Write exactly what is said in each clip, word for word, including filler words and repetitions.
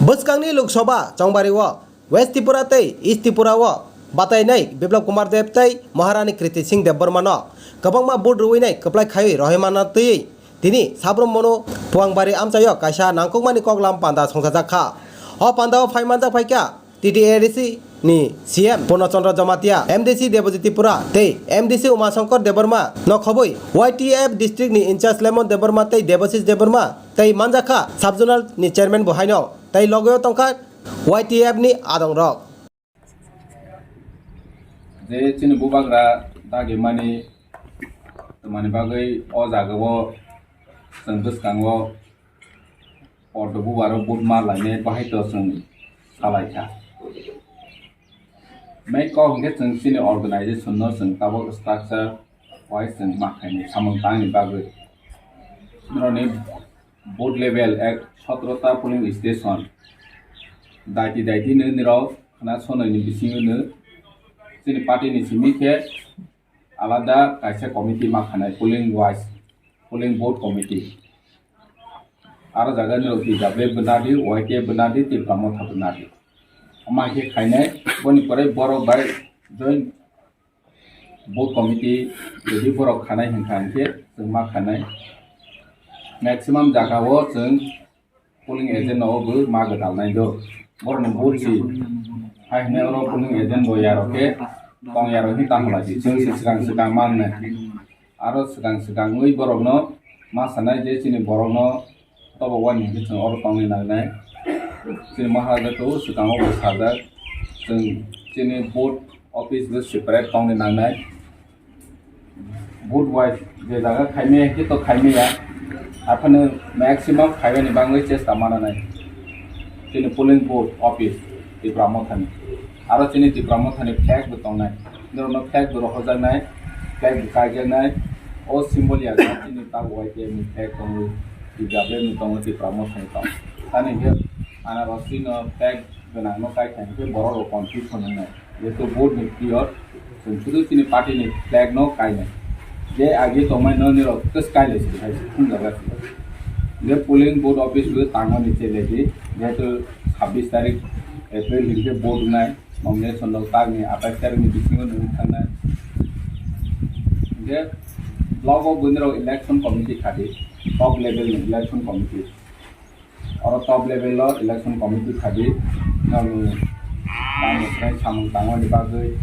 Bwskangni Lok Sabha chongbario West Tripura tei East Tripura o batainai Biplab Kumar Deb tei Maharani Kriti Singh Debbarma no kwbangma vote rwinai kwplai khaiwi rohormano twiwi tini Sabrum Monu Puangbari amchaio kaisa nangkukmani koklam panda songchajak kha. O pandao phaimanjak phaikha T T A D C ni C M Purno Chandra Jamatia, M D C Debojit Tripura tei M D C Uma Shankar Debbarma no khobwi Y T F district ni in-charge Lemon Debbarma tei Debashis Debbarma tei manjakha sub-zonal ni chairman bo haino tei logeo tongkha Y T F ni adongrok. Je chini bubagra dagimani, tongmani bagwi o jagao chwng bwskango ordo bubaro vote ma lainai bahai to chwng salaikha. Mai kok hwnkhe chwng chini organization no chwng tabok structure wise chwng ma khainai samung tangni bagwi. Norokni vote level ek sotro ta polling station. Daiti daiti no nirok khna sonoi ni bisingo no chini party ni simi khe alada kaisa committee ma khanai polling wise, polling booth committee. Aro jaga nirok T W bwnadi, Y K bwnadi, Tipra Motha bwnadi. Ama khe khainai boni pore borok bai join booth committee, jodi borok khanai hwnkha hwnkhe chwng ma khanai. Maximum jaga o chwng polling agent no bo ma gwdalnai do. Borokni vote si. Hai hwnwi oro polling agent bo yarok khe tong yarok hwnwi tamo lai si. Chwng se swkang swkang mannai. Aro swkang swkangwi borokno ma sanai je chini borokno tobo wani hwnkhe chwng oro tongwi nangnai. Chini Maharaja to swkango bo sajak. Chwng chini vote office bo separate tongwi nangnai. Vote wise je jaga khaimaya khe to khaimaya, aphano maximum khaimani bangwi chesta mananai chini polling booth office Tipra Mothani. Aro chini Tipra Mothani flag bo tongnai, norokno flag bo rohorjaknai, flag bo kaikjaknai. O symbol ya chini tabuk Y T F ni flag tongo, T W ni tongo, Tipra Mothani tongo. Tani hwnkhe anarosino flag gwnangno kaikha hwnkhe borok rok confusion wngnai. Jehetu vote ni period, chwng sudu chini party ni flag no kainai. Je agi tongmai no nirok twskai lai si hai si phunjaga si. Je polling booth office bo tangmani cheledi, jehetu sabbish tarik April hwnkhe vote wngnai, nomination rok takni atais tarik ni bisingo nung thangnai. Hwnkhe block o bo nirok election committee khadi, top level ni election committee. Oro top level o election committee khadi, nokni tamo khe samung tangmani bagwi,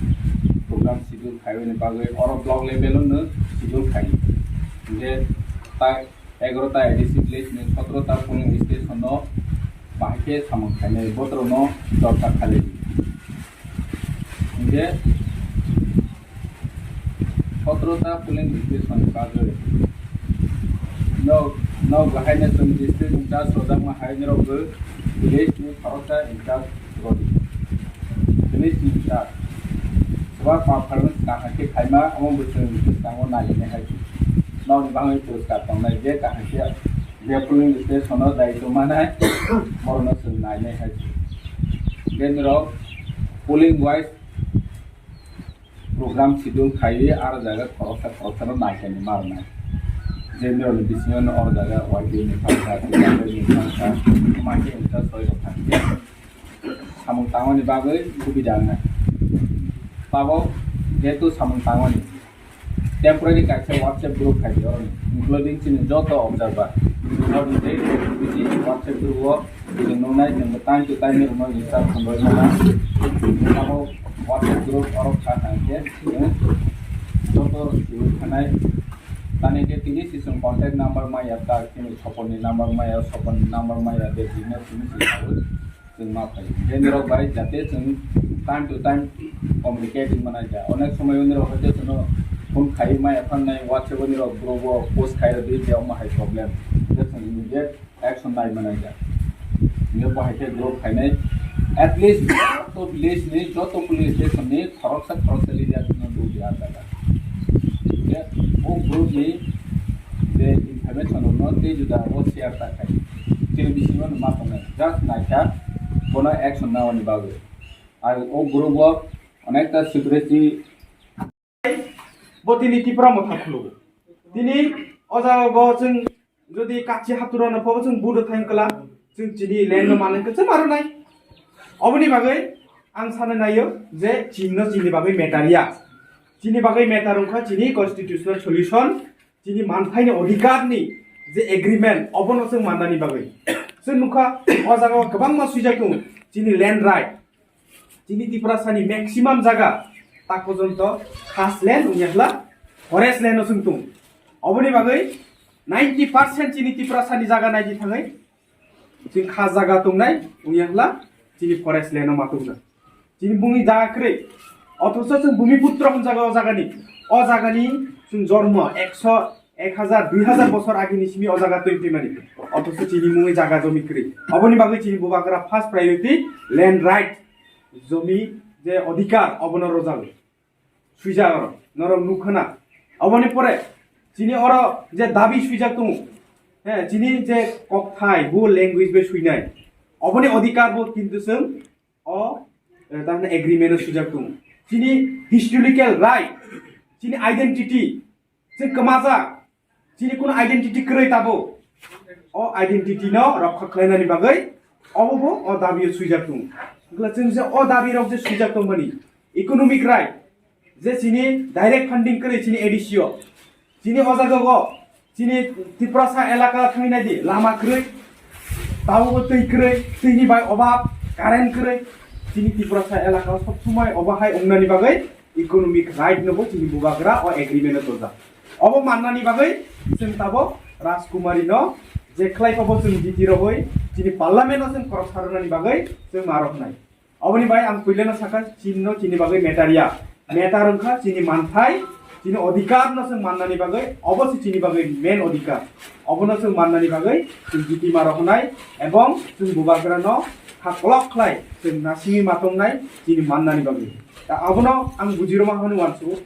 program schedule khaimani bagwi, oro block level o no schedule khai. Hwnkhe ta egaroh ta A D C village ni sotoro ta polling station no bahai khe samung khainai, botorok no chorcha khalai. Hwnkhe sotoro ta polling station ni bagwi nok, nok bahai no chwng district in charge rojakma hai norok bo village ni khoroksa in charge rodi. Village ni in charge swbar performance kaham khe khaima, omo bo chwng bwskango nainai hai. Nokni bagwi poriskar tongnai je kaham khe je polling station o daitwma nai, borokno chwng nainai hai. Je norok polling wise program schedule khaiwi aro jaga khoroksa khoroksano naikhaini marnai. Je norokni bisingo oro jaga Y T ni thangkha, T W ni thangkha, mangkhe wngkha soi rok thangkhe. Samung tangmani bagwi subida wngnai. Tabok jehetu samung tangmani temporary kaisa WhatsApp group khai di oroni, including chini joto observer. Oroni tei bisi WhatsApp group o chwng nungnai, chwng time to time ni rwmani start khumbai mano. Tabok WhatsApp group oro kha kha khe chwng joto rwui thanai. Tani khe tini si chwng contact number maya, ta chini Sopon ni number maya, Sopon ni number maya, de business ni si khaui. Chwng ma phai. Hwnkhe norok bai jate chwng time to time communicate wngma nai kha. Onek somoi o norok hwnkhe chwngno phone khai maya phan nai, WhatsApp o norok group o post khai rwdi je omo hai problem. Hwnkhe chwng immediate action nai ma nai kha. Hwnkhe bo hai khe group khainai at least joto village ni, joto police station ni khoroksa khoroksa leader no dudi ah jaga. Hwnkhe o group ni je information rokno tei juda o share ta khai. Chini bisingo no ma tongnai. Just naikha bono action naoni bagwi. Ar o group o onekta secrecy. Bo tini Tipra Motha khulugo. Tini o jaga go chwng jodi kachi hatura no phobo chwng budo thang kla. Chwng chini land no manwi kwchwng aro nai. Oboni bagwi ang sana naio je chini no chini bagwi matter ya. Chini bagwi matter wngkha chini constitutional solution, chini manthaini odhikar ni je agreement obono chwng mannani bagwi. Chwng nukha o jaga o kwbangma swijak tongo chini land right. Chini Tiprasani maximum jaga tak porjonto khas land wngya hwla forest land no chwng tongo. Oboni bagwi ninety percent chini Tiprasani jaga naidi thangwi chwng khas jaga tongnai wngya hwla chini forest land no ma tongjak. Chini bumni jaga kwrwi. Othocho chwng Bumiputro hwn jaga o jagani. O jagani chwng jormo ekso ek hajar, dui hajar bosor agini simi o jaga twi twimani. Othocho chini mungwi jaga jomi kwrwi. Oboni bagwi chini bubagra first priority land right, jomi je odhikar obono rwjago. Swijak oro norok nukha na. Oboni pore chini oro je dabi swijak tongo. He, chini je kokthai bo language bai swijnai. Oboni odhikar bo kintu chwng o, eh, tamni agreement o swijak tongo. Chini historical right, chini identity, chwng kwmajak, chini kuno identity kwrwi tabuk. O identity no rokha khlainani bagwi obo bo o dabi o swijak tongo. Wngkha chwng je o dabi rok je swijak tongmani, economic right, je chini direct funding kwrwi chini A D C o, chini o jaga o, chini Tiprasa elaka thangwi naidi, lama kwrwi, tabukbo twi kwrwi, twini bai obab, current kwrwi, chini Tiprasa elaka o sob somoi obo hai wngnani bagwi economic right no bo chini bubagra o agreement o tongjak. Obo mannani bagwi chwng tabuk Rajkumari no je khlai pabo chwng jiti rohoi chini parliament o chwng khorok sarwnani bagwi chwng ma roknai. Oboni bai ang puilano sakha, chini no chini bagwi matter ya. Matter wngkha chini manthai, chini odhikar no chwng mannani bagwi, obo se chini bagwi main odhikar. Obono chwng mannani bagwi chwng jiti ma roknai ebong chwng bubagra no kha kolok khlai chwng nasingwi ma tongnai chini mannani bagwi. Ta abono ang bujiroma hwnwi uansukgo.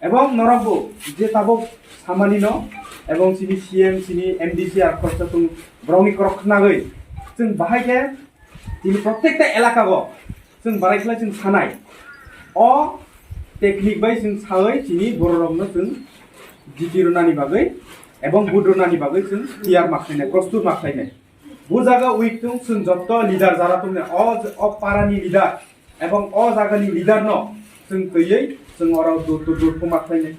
Ebong norokbo je tabuk samani no, ebong chini C M, chini M D C ar khoroksa chwng borokni korok khnagwi chwng bahai khe chini protekta elaka o chwng barai khlai chwng sanai. O technique bai chwng sawi chini bororokno chwng jiti rwnani bagwi ebong vote rwnani bagwi chwng tiyar ma khlainai, prostur ma khlainai. Bo jaga weak tong chwng jotto leader jara tongnai, o, o parani leader ebong o jagani leader no chwng twiwi chwng oro dur dur dur ma khlainai.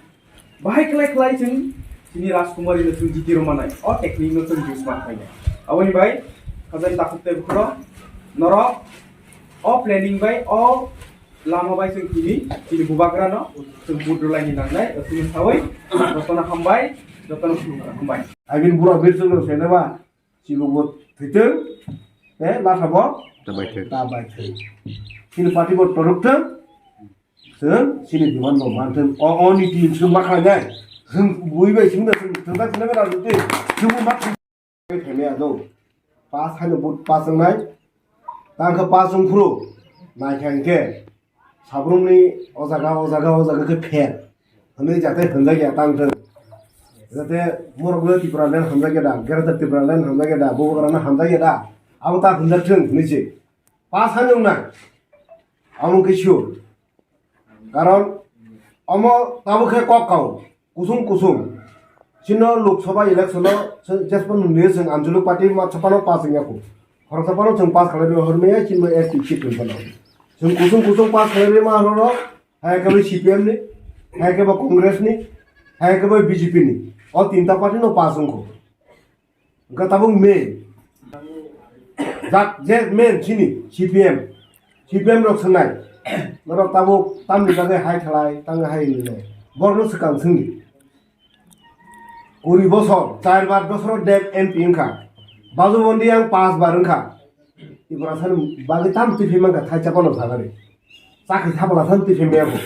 Bahai khlai khlai chwng chini Rajkumari no chwng jiti rwmanai, o technique no chwng use ma khlainai. Aboni bai khajani takhuk tei bukhuro norok o planning bai, o lama bai chwng tini chini bubagra no chwng vote rwlaini nangnai, chwng sawi jotono hambai, jotono khulumkha, hambai. Abini bura bir chwng rw senaba. Chini bo thwitwng, eh, latha bo ta baithwng. Ta baithwng. Chini party bo torok thwng, chwng chini demand bo manthwng. O, o ni din chwng ma khlainai. Chwng bui bai chwng da chwng thwng da chwng da chwng ma thwng. Thwng ma thwng. Thwng ya do. Pass haino but pass wngnai. Tang khe pass wng phuru. Nai khe hwnkhe. Sabrumni o jaga, o jaga, o jaga khe pher hwnwi jate hwnjakya tang thwng. Jate morokno Tipraland hamjakya da, Greater Tipraland hamjakya da, Bubagrano hamjakya da, abo ta hwnjak thwng hwnwi se. Pass haino wngnai. Amo khe sure. Karon omo tabuk khe kok kao. Kusung kusung. Chino Lok Sabha election o se-, jespan nungni chwng Anjulu party ma chapano pass wngya kho. Khoroksa phano chwng pass khlai rwma hormaya chini S T seat rwmano. Chwng kusung kusung pass khlai rwma hororo, hai khe bai C P M ni, hai khe bai Congress ni, hai khe bai B J P ni. O tinta party no pass wngkho. Hwnkhe tabuk main. Jak je main chini C P M. C P M rok swngnai. Norok tabuk tamni bagwi hai khlai, tang hai hinwi nai. Borokno swkang swngdi. Kuri bosor, char bar bosor Deb M P wngkha. Baju Bondi ang paanch bar wngkha. Tiprasani bagwi tam twi phai mankha, thai chapano sagari. Chakri thapala san twi phai maya bo.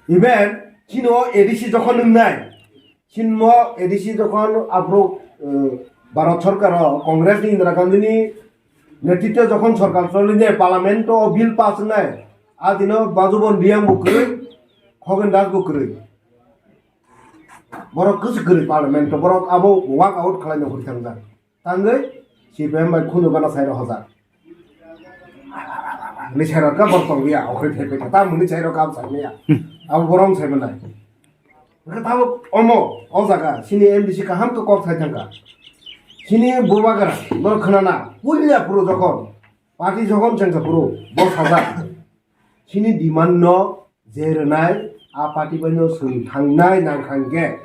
Even chini o A D C jokhon wngnai, Chinmo A D C jokhon aphuru, eh, Bharat Sarkar o Congress ni Indira Gandhi ni netritwo jokhon sarkar choli de parliament o bill pass wngnai, a dino Baju Bondi ang bo kwrwi, Khogen Das bo kwrwi. Borok kwchwk kwrwi parliament o, borok abo walk out khlai no hori thangjak. Tangwi C P M bai khunu gana sai rok hojak. Ni sai rok ka bor tong ya, okhri thai pe ta muni sai rok ka sai ya. Abo borom sai manai. Hwnkhe tabuk omo, o jaga, chini M D C kaham khe kok thai thangkha. Chini bubagra no khwnana puila phuru jokhon party jokhon chengsa phuru bo sajak. Chini demand no je rwnai a party bai no swng thangnai nang thangkhe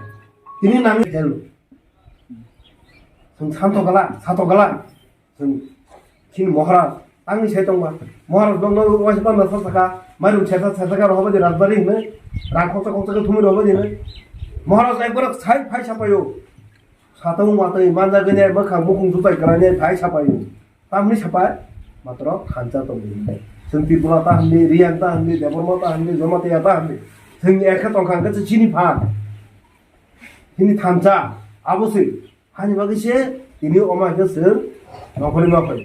tini nang help. Swng santo gala, sato gala. Swng chini Maharaj tangni sai tongma. Maharaj dong dong waisa panda sa saka, mairum chesa chesa ka rohoba di rajbari hwnwi, rang khoksa khoksa ka thumwi rohoba di hwnwi. Maharaj ekbar sai phai sapayo. Satong watwi manjagwi ne mwkhang mukhung jutai kwlainai phai sapayo. Tamni sapai matro thansa tongwi. Swng Tripura ta hwnwi, Riyang ta hwnwi, Debbarma ta hwnwi, Jamatia ta hwnwi. Swng ekhe tongkha hwnkhe chini phan. Chini thansa abo se. Hani bagwi se tini omo hai khe chwng nongkhorni ma phai.